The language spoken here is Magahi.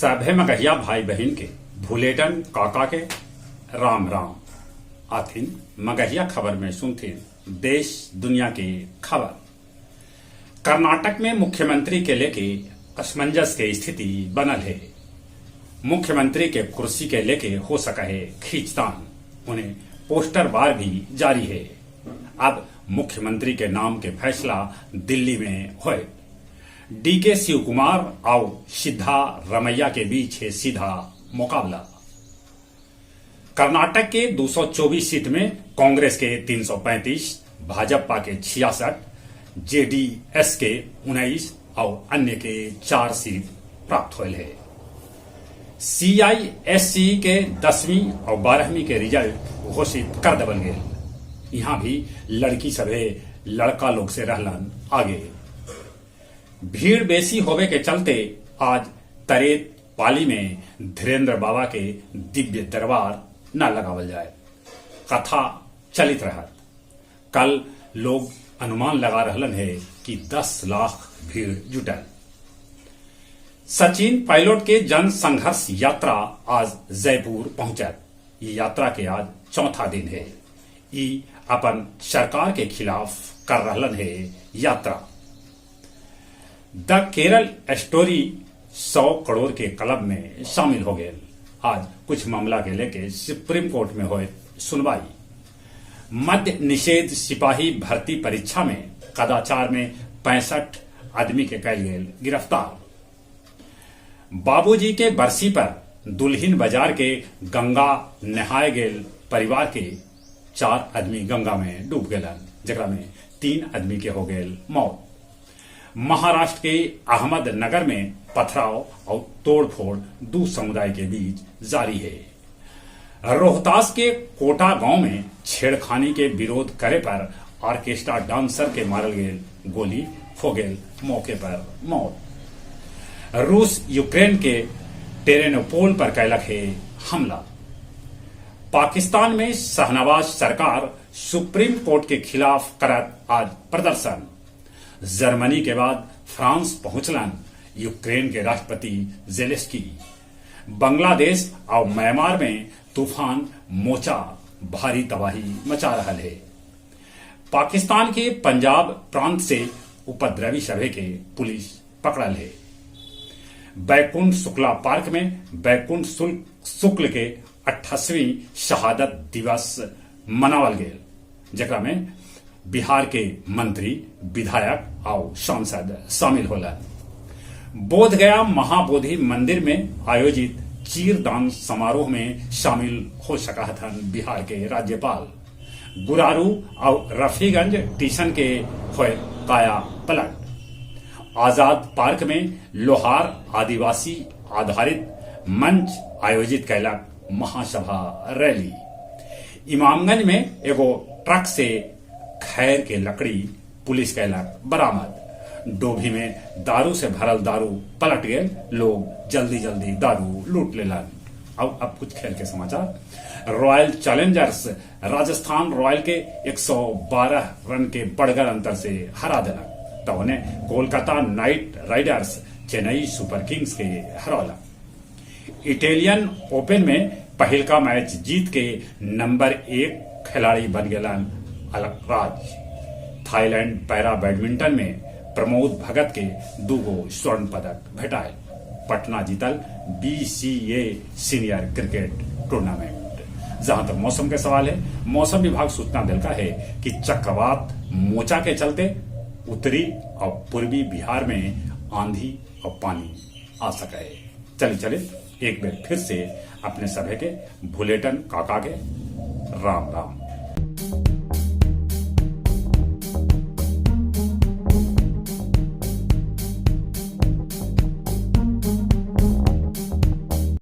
सभे मगहिया भाई बहिन के भुलेटन काका के राम राम। आथिन मगहिया खबर में सुनथिन देश दुनिया के खबर। कर्नाटक में मुख्यमंत्री के लेके असमंजस के स्थिति बनल हे। मुख्यमंत्री के कुर्सी के लेके हो सकऽ हे खींचतान, ओने पोस्टर वार भी जारी हे। अब मुख्यमंत्री के नाम के फैसला दिल्ली में होयत। डीके शिवकुमार आउ सिद्धा रमैया के बीच हे सीधा मुकाबला। कर्नाटक के 224 सीट में कांग्रेस के 335, भाजपा के 66, जेडीएस के 19 आउ अन्य के 4 सीट प्राप्त होयल हे। सीआईएससी के 10वीं और 12वीं के रिजल्ट घोषित कर देवल गेल। इहाँ भी लड़की सभे लड़का लोग से रहलन आगे। भीड़ बेसी होवे के चलते आज तरेत पाली में धीरेन्द्र बाबा के दिव्य दरबार न लगावल जाए, कथा चलित रहत। कल लोग अनुमान लगा रहलन हे कि 10 लाख भीड़ जुटल। सचिन पायलट के जन संघर्ष यात्रा आज जयपुर पहुंचत। ई यात्रा के आज चौथा दिन है। ई अपन सरकार के खिलाफ कर रहलन हे यात्रा। द केरल स्टोरी 100 करोड़ के क्लब में शामिल हो गए। आज कुछ मामला के लेके सुप्रीम कोर्ट में होए सुनवाई। मद्य निषेध सिपाही भर्ती परीक्षा में कदाचार में 65 आदमी के कैल गेल गिरफ्तार। बाबूजी के बरसी पर दुल्हिन बाजार के गंगा नहाय गेल परिवार के 4 आदमी गंगा में डूब गेलन, जेकरा में 3 आदमी के हो गेल मौत। महाराष्ट्र के अहमदनगर में पथराव और तोड़फोड़ 2 समुदाय के बीच जारी है। रोहतास के कोटा गांव में छेड़खानी के विरोध करे पर ऑर्केस्ट्रा डांसर के मारल गेल गोली, हो गेल मौके पर मौत। रूस यूक्रेन के टेरेनोपोल पर कैलक है हमला। पाकिस्तान में शाहनवाज सरकार सुप्रीम कोर्ट के खिलाफ करत आज प्रदर्शन। जर्मनी के बाद फ्रांस पहुंचलन यूक्रेन के राष्ट्रपति जेलेंस्की। बांग्लादेश और म्यांमार में तूफान मोचा भारी तबाही मचा रहा है। पाकिस्तान के पंजाब प्रांत से उपद्रवी सभे के पुलिस पकड़ल है। बैकुंठ शुक्ला पार्क में बैकुंठ शुक्ल के 28वीं शहादत दिवस मनावल गेल, जेकरा में बिहार के मंत्री, विधायक और सांसद शामिल होला। बोध गया महाबोधि मंदिर में आयोजित चीरदान समारोह में शामिल हो सका हथन बिहार के राज्यपाल। गुरारू और रफीगंज टीसन के होए काया पलट। आजाद पार्क में लोहार आदिवासी आधारित मंच आयोजित कैलक महासभा रैली। इमामगंज में एगो ट्रक से खैर के लकड़ी पुलिस कैलक बरामद। डोभी में दारू से भरल दारू पलट गए, लोग जल्दी जल्दी दारू लूट लेलन। अब कुछ खेल के समाचार। रॉयल चैलेंजर्स राजस्थान रॉयल के 112 रन के बड़गर अंतर से हरा देलक। तो उन्हें Kolkata Knight Riders Chennai Super Kings के हरौलक। इटालियन ओपन में पहिलका मैच जीत के नंबर 1 खिलाड़ी बन गेलन अलकराज। थाईलैंड पैरा बैडमिंटन में प्रमोद भगत के 2 स्वर्ण पदक भेटाए। पटना जीतल बीसीए सीनियर क्रिकेट टूर्नामेंट। जहां तक मौसम के सवाल है, मौसम विभाग सूचना दिलका है कि चक्रवात मोचा के चलते उत्तरी और पूर्वी बिहार में आंधी और पानी आ सके है। चले चले एक बार फिर से अपने सभे के भुलेटन काका के राम राम।